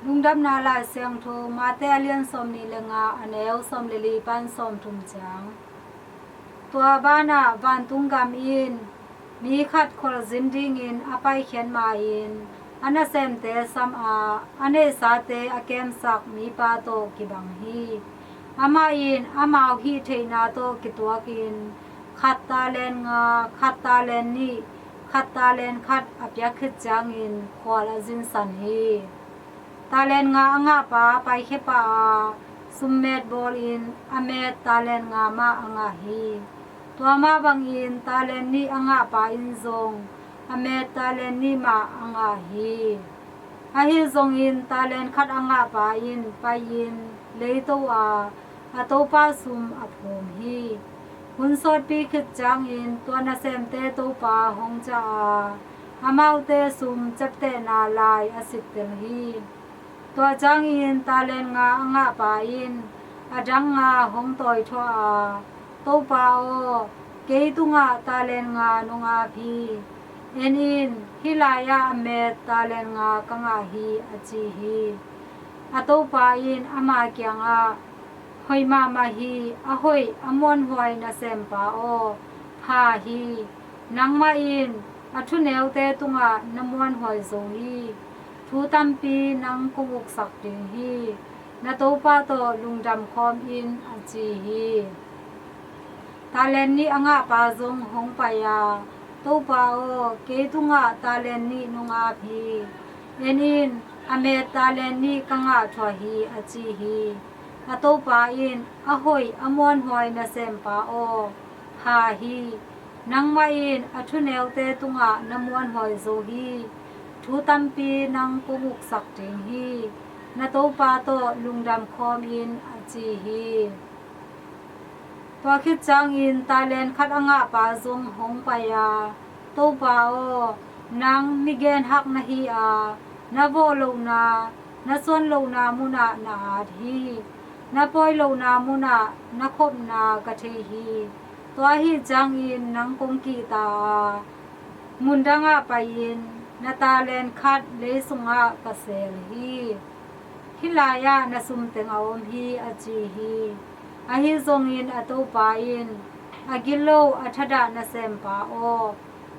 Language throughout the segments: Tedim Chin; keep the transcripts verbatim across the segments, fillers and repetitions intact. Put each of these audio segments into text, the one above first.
Lungdamna Lai Siangtho Matthai a lian sawmnih le nga, a neu sawm le li pan sawmthum ciang. Tua banah vantung gam in mi khat khualzin dingin a paikhiat ma-in a nasemte sam a, a neihsate a kemsak mipa tawh kibang hi. Amah in amau hih theihna tawh kituakin khat talent nga, khat talent nih, khat talent khat a piak khit ciangin khual a zinsan hi. Talent nga a ngahpa paikhia pah a, summet bawlin a met talent nga mah a ngah hi. Tua mah bangin talent nih a ngahpa in zong a met talent nih mah a ngah hi. Ahi zongin talent khat a ngahpa in pai-in leito a, a topa sum a phum hi. Hun sawtpi khit ciangin tua nasemte topa hong ciah a, amaute sum ciaptehna lai a sittel hi. Tua ciangin talent nga a ngahpa in a dang nga hong tawithuah a, "Topa aw, kei tungah talent nga nong ap hi. En in, hih lai-ah a met talent nga ka ngah hi," a ci hi. A topa in ama kiangah, "Hoih mahmah hi, a hoih a muanhuai nasempa aw, pha hi. Nangmah in a thuneute tungah na muanhuai zo hi. Thu tampi nang kong uksak ding hi. Na topa tawh lungdam khawm in," a ci hi. Talent nih a ngahpa zong hong pai a, "Topa aw, kei tungah talent nih nong ap hi. En in, a met talent nih ka ngah thuah hi," a ci hi. A topa in, "A hoih a muanhuai nasempa aw, pha hi. Nangmah in a thuneute tungah na muanhuai zo hi. Thu tampi nang kong uksak ding hi. Na topa tawh lungdam khawm in," a ci hi. Tua khit ciangin talent khat a ngahpa zong hong pai a, "Topa aw, nang mi genhak na hi a, na vawh lohna, na suan lohna munah na at hi. Na pawi lohna munah na khopna ka thei hi. Tua ahi ciangin nang kong kihta a, mundangah pai-in na talent khat lei sungah ka seel hi. Hih lai-ah na sumteng a om hi," a ci hi. Ahi zongin a topa in, "A gilo a thadah nasempa aw,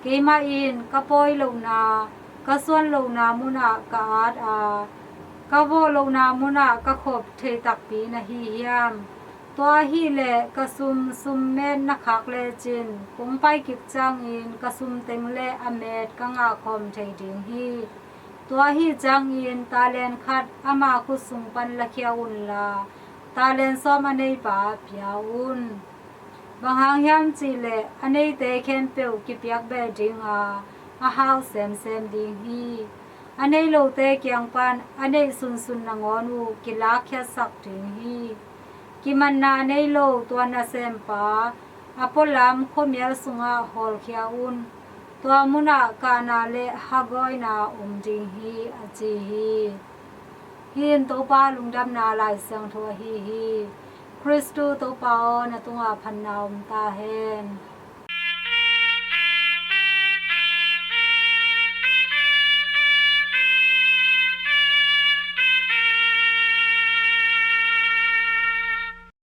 keimah in ka pawi lohna, ka suan lohna munah ka at a, ka vawh lohna munah ka khop thei takpi na hi hiam? Tua ahih leh ka sum summet na khak lecin kong pai kik ciangin ka sumteng le a met ka ngah khawm thei ding hi. Tua ahih ciangin talent khat ama khut sung pan lakhia unla, talent sawm a neipa pia un. Bang hang hiam cih leh a neite khempeuh kipiak beh ding a, a hau semsem ding hi. A nei lote kiang pan a neih sunsun nangawn uh kilakkhiatsak ding hi. Kimanna nei lo tua nasempa a pualam khuamial sungah hawlkhia un. Tua munah kahna le hagawina om ding hi," a ci hi. Hih in Topa Lungdamna Lai Siangtho ahi hi. Khristu Topa aw, na tungah phatna om ta hen.